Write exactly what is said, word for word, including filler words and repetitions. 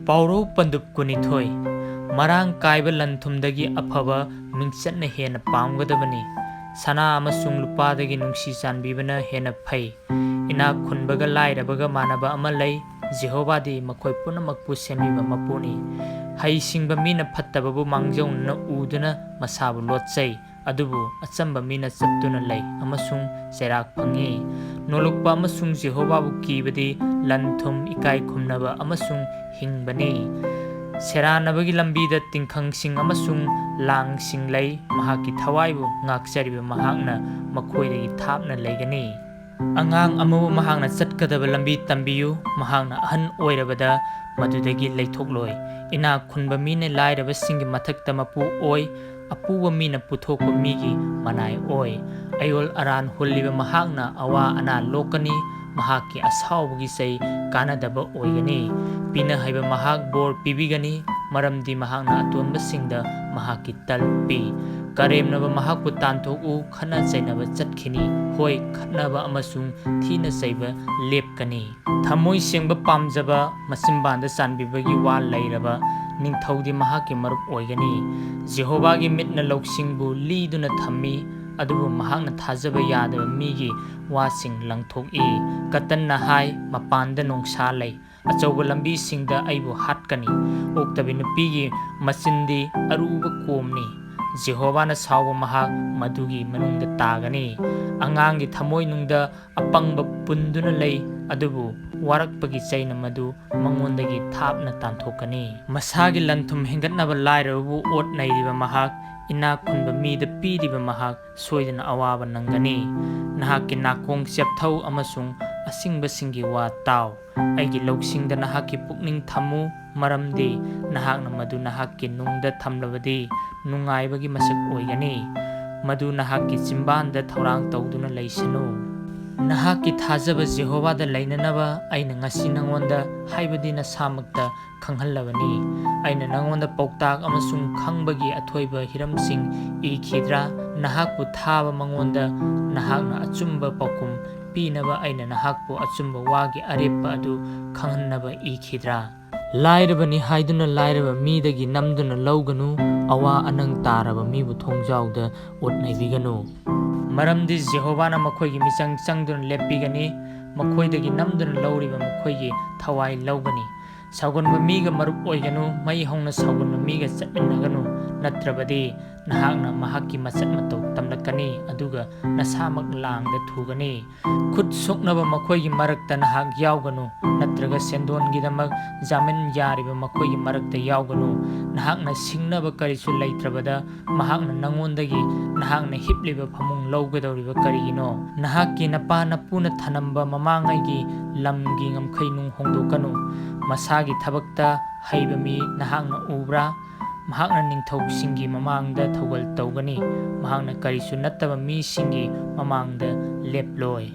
ꯄꯥꯎꯔꯧ ꯄꯟꯗꯨꯞ ꯀꯨꯟꯅꯤꯊꯣꯏ꯫ ꯃꯔꯥꯡ ꯀꯥꯏꯕ ꯂꯟ ꯊꯨꯝꯗꯒꯤ ꯑꯐꯕ ꯃꯤꯡꯆꯠꯅ ꯍꯦꯟꯅ ꯄꯥꯝꯒꯗꯕꯅꯤ꯫ ꯁꯅꯥ ꯑꯃꯁꯨꯡ ꯂꯨꯄꯥꯗꯒꯤ ꯅꯨꯡꯁꯤ ꯆꯥꯟꯕꯤꯕꯅ ꯍꯦꯟꯅ ꯐꯩ꯫ ꯏꯅꯥꯛ ꯈꯨꯟꯕꯒ ꯂꯥꯏꯔꯕꯒ ꯃꯥꯟꯅꯕ ꯑꯃ ꯂꯩ꯫ ꯖꯦꯍꯣꯚꯥꯗꯤ ꯃꯈꯣꯏ ꯄꯨꯝꯅꯃꯛꯄꯨ ꯁꯦꯝꯕꯤꯕ ꯃꯄꯨꯅꯤ꯫ ꯍꯩꯁꯤꯡꯕ ꯃꯤꯅ ꯐꯠꯇꯕꯕꯨ ꯃꯥꯡꯖꯧꯅꯅ ꯎꯗꯨꯅ ꯃꯁꯥꯕꯨ ꯂꯣꯠꯆꯩ꯫ ꯑꯗꯨꯕꯨ ꯑꯆꯝꯕ ꯃꯤꯅ ꯆꯠꯇꯨꯅ ꯂꯩ ꯑꯃꯁꯨꯡ ꯆꯩꯔꯥꯛ ꯐꯪꯏ꯫ ꯅꯣꯂꯨꯛꯄ ꯑꯃꯁꯨꯡ ꯖꯦꯍꯣꯚꯥꯕꯨ ꯀꯤꯕꯗꯤ ꯂꯟ ꯊꯨꯝ, ꯏꯀꯥꯏ ꯈꯨꯝꯅꯕ ꯑꯃꯁꯨꯡ ꯍꯤꯡꯕꯅꯤ꯫ ꯁꯦꯔꯥꯟꯅꯕꯒꯤ ꯂꯝꯕꯤꯗ ꯇꯤꯡꯈꯪꯁꯤꯡ ꯑꯃꯁꯨꯡ ꯂꯥꯡꯁꯤꯡ ꯂꯩ꯫ ꯃꯍꯥꯛꯀꯤ ꯊꯋꯥꯏꯕꯨ ꯉꯥꯛꯆꯔꯤꯕ ꯃꯍꯥꯛꯅ ꯃꯈꯣꯏꯗꯒꯤ ꯊꯥꯞꯅ ꯂꯩꯒꯅꯤ꯫ ꯑꯉꯥꯡ ꯑꯃꯕꯨ ꯃꯍꯥꯛꯅ ꯆꯠꯀꯗꯕ ꯂꯝꯕꯤ ꯇꯝꯕꯤꯌꯨ, ꯃꯍꯥꯛꯅ ꯑꯍꯟ ꯑꯣꯏꯔꯕꯗ ꯃꯗꯨꯗꯒꯤ ꯂꯩꯊꯣꯛꯂꯣꯏ꯫ ꯏꯅꯥꯛ ꯈꯨꯟꯕ ꯃꯤꯅ ꯂꯥꯏꯔꯕꯁꯤꯡꯒꯤ ꯃꯊꯛꯇ ꯃꯄꯨ ꯑꯣꯏ, ꯑꯄꯨꯕ ꯃꯤꯅ ꯄꯨꯊꯣꯛꯄ ꯃꯤꯒꯤ ꯃꯅꯥꯏ ꯑꯣꯏ꯫ ꯑꯌꯣꯜ ꯑꯔꯥꯟ ꯍꯨꯜꯂꯤꯕ ꯃꯍꯥꯛꯅ ꯑꯋꯥ ꯑꯅꯥ ꯂꯣꯛꯀꯅꯤ, ꯃꯍꯥꯛꯀꯤ ꯑꯁꯥꯎꯕꯒꯤ ꯆꯩ ꯀꯥꯟꯅꯗꯕ ꯑꯣꯏꯒꯅꯤ꯫ ꯄꯤꯅ ꯍꯩꯕ ꯃꯍꯥꯛ ꯕꯣꯔ ꯄꯤꯕꯤꯒꯅꯤ, ꯃꯔꯝꯗꯤ ꯃꯍꯥꯛꯅ ꯑꯇꯣꯟꯕꯁꯤꯡꯗ ꯃꯍꯥꯛꯀꯤ ꯇꯜ ꯄꯤ꯫ ꯀꯔꯦꯝꯅꯕ ꯃꯍꯥꯛꯄꯨ ꯇꯥꯟꯊꯣꯛꯎ, ꯈꯠꯅ ꯆꯩꯅꯕ ꯆꯠꯈꯤꯅꯤ꯫ ꯍꯣꯏ, ꯈꯠꯅꯕ ꯑꯃꯁꯨꯡ ꯊꯤꯅ ꯆꯩꯕ ꯂꯦꯞꯀꯅꯤ꯫ ꯊꯃꯣꯏ ꯁꯦꯡꯕ ꯄꯥꯝꯖꯕ, ꯃꯆꯤꯟꯕꯥꯟꯗ ꯆꯥꯟꯕꯤꯕꯒꯤ ꯋꯥ ꯂꯩꯔꯕ ꯅꯤꯡꯊꯧꯗꯤ ꯃꯍꯥꯛꯀꯤ ꯃꯔꯨꯞ ꯑꯣꯏꯒꯅꯤ꯫ ꯖꯦꯍꯣꯚꯥꯒꯤ ꯃꯤꯠꯅ ꯂꯧꯁꯤꯡꯕꯨ ꯂꯤꯗꯨꯅ ꯊꯝꯃꯤ, ꯑꯗꯨꯕꯨ ꯃꯍꯥꯛꯅ ꯊꯥꯖꯕ ꯌꯥꯗꯕ ꯃꯤꯒꯤ ꯋꯥꯁꯤꯡ ꯂꯪꯊꯣꯛꯏ꯫ ꯀꯇꯟꯅ ꯍꯥꯏ, "ꯃꯄꯥꯟꯗ ꯅꯣꯡꯁꯥ ꯂꯩ, ꯑꯆꯧꯕ ꯂꯝꯕꯤꯁꯤꯡꯗ ꯑꯩꯕꯨ ꯍꯥꯠꯀꯅꯤ"꯫ ꯑꯣꯛꯇꯕꯤ ꯅꯨꯄꯤꯒꯤ ꯃꯆꯤꯟꯗꯤ ꯑꯔꯨꯕ ꯀꯣꯝꯅꯤ꯫ ꯖꯦꯍꯣꯚꯥꯅ ꯁꯥꯎꯕ ꯃꯍꯥꯛ ꯃꯗꯨꯒꯤ ꯃꯅꯨꯡꯗ ꯇꯥꯒꯅꯤ꯫ ꯑꯉꯥꯡꯒꯤ ꯊꯃꯣꯏꯅꯨꯡꯗ ꯑꯄꯪꯕ ꯄꯨꯟꯗꯨꯅ ꯂꯩ, ꯑꯗꯨꯕꯨ ꯋꯥꯔꯛꯄꯒꯤ ꯆꯩꯅ ꯃꯗꯨ ꯃꯉꯣꯟꯗꯒꯤ ꯊꯥꯞꯅ ꯇꯥꯟꯊꯣꯛꯀꯅꯤ꯫ ꯃꯁꯥꯒꯤ ꯂꯟ-ꯊꯨꯝ ꯍꯦꯟꯒꯠꯅꯕ ꯂꯥꯏꯔꯕꯕꯨ ꯑꯣꯠ ꯅꯩꯔꯤꯕ ꯃꯍꯥꯛ ꯏꯅꯥꯛ ꯈꯨꯟꯕ ꯃꯤꯗ ꯄꯤꯔꯤꯕ ꯃꯍꯥꯛ ꯁꯣꯏꯗꯅ ꯑꯋꯥꯕ ꯅꯪꯒꯅꯤ꯫ ꯅꯍꯥꯛꯀꯤ ꯅꯥꯀꯣꯡ ꯆꯦꯞꯊꯧ ꯑꯃꯁꯨꯡ ꯑꯁꯤꯡꯕꯁꯤꯡꯒꯤ ꯋꯥ ꯇꯥꯎ꯫ ꯑꯩꯒꯤ ꯂꯧꯁꯤꯡꯗ ꯅꯍꯥꯛꯀꯤ ꯄꯨꯛꯅꯤꯡ ꯊꯝꯃꯨ, ꯃꯔꯝꯗꯤ ꯅꯍꯥꯛꯅ ꯃꯗꯨ ꯅꯍꯥꯛꯀꯤ ꯅꯨꯡꯗ ꯊꯝꯂꯕꯗꯤ ꯅꯨꯡꯉꯥꯏꯕꯒꯤ ꯃꯁꯛ ꯑꯣꯏꯒꯅꯤ꯫ ꯃꯗꯨ ꯅꯍꯥꯛꯀꯤ ꯆꯤꯝꯕꯥꯟꯗ ꯊꯧꯔꯥꯡ ꯇꯧꯗꯨꯅ ꯂꯩꯁꯅꯨ꯫ ꯅꯍꯥꯛꯀꯤ ꯊꯥꯖꯕ ꯖꯦꯍꯣꯚꯥꯗ ꯂꯩꯅꯅꯕ ꯑꯩꯅ ꯉꯁꯤ ꯅꯉꯣꯟꯗ, ꯍꯥꯏꯕꯗꯤ ꯅꯁꯥꯃꯛꯇ, ꯈꯪꯍꯜꯂꯕꯅꯤ꯫ ꯑꯩꯅ ꯅꯉꯣꯟꯗ ꯄꯥꯎꯇꯥꯛ ꯑꯃꯁꯨꯡ ꯈꯪꯕꯒꯤ ꯑꯊꯣꯏꯕ ꯍꯤꯔꯝꯁꯤꯡ ꯏꯈꯤꯗ꯭ꯔꯥ? ꯅꯍꯥꯛꯄꯨ ꯊꯥꯕ ꯃꯉꯣꯟꯗ ꯅꯍꯥꯛꯅ ꯑꯆꯨꯝꯕ ꯄꯥꯎꯈꯨꯝ ꯄꯤꯅꯕ ꯑꯩꯅ ꯅꯍꯥꯛꯄꯨ ꯑꯆꯨꯝꯕ ꯋꯥꯒꯤ ꯑꯔꯦꯞꯄ ꯑꯗꯨ ꯈꯪꯍꯟꯅꯕ ꯏꯈꯤꯗ꯭ꯔꯥ? ꯂꯥꯏꯔꯕꯅꯤ ꯍꯥꯏꯗꯨꯅ ꯂꯥꯏꯔꯕ ꯃꯤꯗꯒꯤ ꯅꯝꯗꯨꯅ ꯂꯧꯒꯅꯨ, ꯑꯋꯥ ꯑꯅꯪ ꯇꯥꯔꯕ ꯃꯤꯕꯨ ꯊꯣꯡꯖꯥꯎꯗ ꯑꯣꯠ ꯅꯩꯕꯤꯒꯅꯨ꯫ ꯃꯔꯝꯗꯤ ꯖꯦꯍꯣꯚꯥꯅ ꯃꯈꯣꯏꯒꯤ ꯃꯤꯆꯪ ꯆꯪꯗꯨꯅ ꯂꯦꯞꯄꯤꯒꯅꯤ, ꯃꯈꯣꯏꯗꯒꯤ ꯅꯝꯗꯨꯅ ꯂꯧꯔꯤꯕ ꯃꯈꯣꯏꯒꯤ ꯊꯋꯥꯏ ꯂꯧꯒꯅꯤ꯫ ꯁꯥꯎꯒꯟꯕ ꯃꯤꯒ ꯃꯔꯨꯞ ꯑꯣꯏꯒꯅꯨ, ꯃꯩ ꯍꯧꯅ ꯁꯥꯎꯒꯟꯕ ꯃꯤꯒ ꯆꯠꯃꯤꯟꯅꯒꯅꯨ, ꯅꯠꯇ꯭ꯔꯕꯗꯤ ꯅꯍꯥꯛꯅ ꯃꯍꯥꯛꯀꯤ ꯃꯁꯛ ꯃꯇꯧ ꯇꯝꯂꯛꯀꯅꯤ, ꯑꯗꯨꯒ ꯅꯁꯥꯃꯛ ꯂꯥꯡꯗ ꯊꯨꯒꯅꯤ꯫ ꯈꯨꯠ ꯁꯣꯛꯅꯕ ꯃꯈꯣꯏꯒꯤ ꯃꯔꯛꯇ ꯅꯍꯥꯛ ꯌꯥꯎꯒꯅꯨ, ꯅꯠꯇ꯭ꯔꯒ ꯁꯦꯟꯗꯣꯟꯒꯤꯗꯃꯛ ꯖꯥꯃꯤꯟ ꯌꯥꯔꯤꯕ ꯃꯈꯣꯏꯒꯤ ꯃꯔꯛꯇ ꯌꯥꯎꯒꯅꯨ꯫ ꯅꯍꯥꯛꯅ ꯁꯤꯡꯅꯕ ꯀꯔꯤꯁꯨ ꯂꯩꯇ꯭ꯔꯕꯗ ꯃꯍꯥꯛꯅ ꯅꯉꯣꯟꯗꯒꯤ ꯅꯍꯥꯛꯅ ꯍꯤꯞꯂꯤꯕ ꯐꯃꯨꯡ ꯂꯧꯒꯗꯧꯔꯤꯕ ꯀꯔꯤꯒꯤꯅꯣ? ꯅꯍꯥꯛꯀꯤ ꯅꯄꯥ ꯅꯄꯨꯅ ꯊꯅꯝꯕ ꯃꯃꯥꯡꯉꯩꯒꯤ ꯂꯝꯒꯤ ꯉꯝꯈꯩ ꯅꯨꯡ ꯍꯣꯡꯗꯣꯛꯀꯅꯨ꯫ ꯃꯁꯥꯒꯤ ꯊꯕꯛꯇ ꯍꯩꯕ ꯃꯤ ꯅꯍꯥꯛꯅ ꯎꯕ꯭ꯔꯥ? ꯃꯍꯥꯛꯅ ꯅꯤꯡꯊꯧꯁꯤꯡꯒꯤ ꯃꯃꯥꯡꯗ ꯊꯧꯒꯜ ꯇꯧꯒꯅꯤ, ꯃꯍꯥꯛꯅ ꯀꯔꯤꯁꯨ ꯅꯠꯇꯕ ꯃꯤꯁꯤꯡꯒꯤ ꯃꯃꯥꯡꯗ ꯂꯦꯞꯂꯣꯏ꯫